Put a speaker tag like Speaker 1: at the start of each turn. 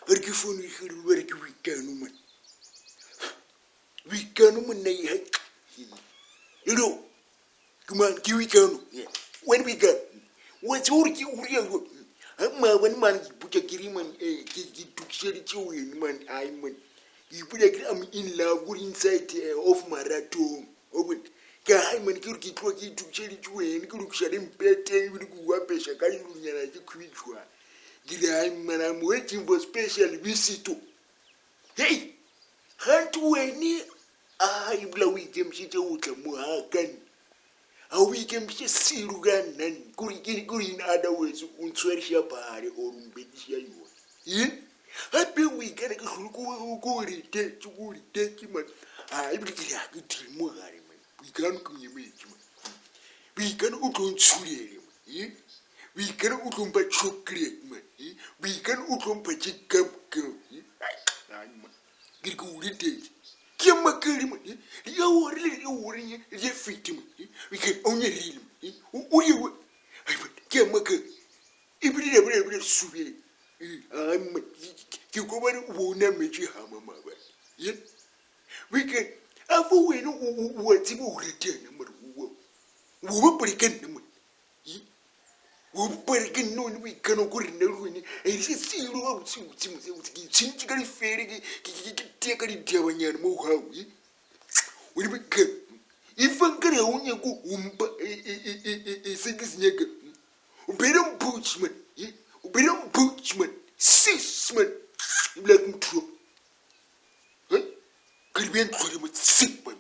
Speaker 1: Ba re ke phone e kgale ba re ke boikano man. Boikano monna ye hai. Hello. Ke man ke boikano. Wena boikano. Wa tseba gore ke o ria jwang? Ha maabane man ke ipotša ke re man eh ke ke itokišeditše wena man ai man. Ke ipotša ke re I'm in love kore inside of maratong. Wa bona? Ke hai man ke re ke tloga ke itokišeditše wena ke lokiša le mpete ebile ke o apeša ka dilonyana tše khubetšwana. Ke re hai man I'm waiting for special visit. Hei! Gantši wene a ebile o ikemišetše go tla mo ga ka nna. Ga o ikemišetše selo ka nna nne. Kore ke kore in other words o ntshwariša pale or o mpetiša yona. Ye? Gape o ikana ke hlole ko ko o letetše ko o letetše man. A ebile ke re ga ke dire mo gare man. Boikano ke moemetše man. Boikano o tlo ntshulele man. Ye? Boikano o tlo mpha chocolate man. Ye? Boikano o tlo mpha tše gum gum. Ye? Ai man. Ke re ke o letetše. Ke makele man. Ye? Le ore le le ore ye le fete man. Ye? Boikano o nyerile man. Ye? O o ye ai man. Ke makele. Ebile le bile bile subele. Ai man. Ke ko bane o bo o nametše hama maabane. Ye? Boikano a fo wena o o a tseba o ratana mara o o bapale ka nna man. O bapale ka nna one boikano ko rena le wene e se selo ga botse botse motse botse ke tshwentše ka lefele ke ke ke ke tea ka ditabanyana mo gago ye o le boikano e fa nkare ga o nyako o mpa e se ke se nyaka o better mpotše man ye o better mpotše man sis man ebile ke motho ka di bea ntlhole mo se man.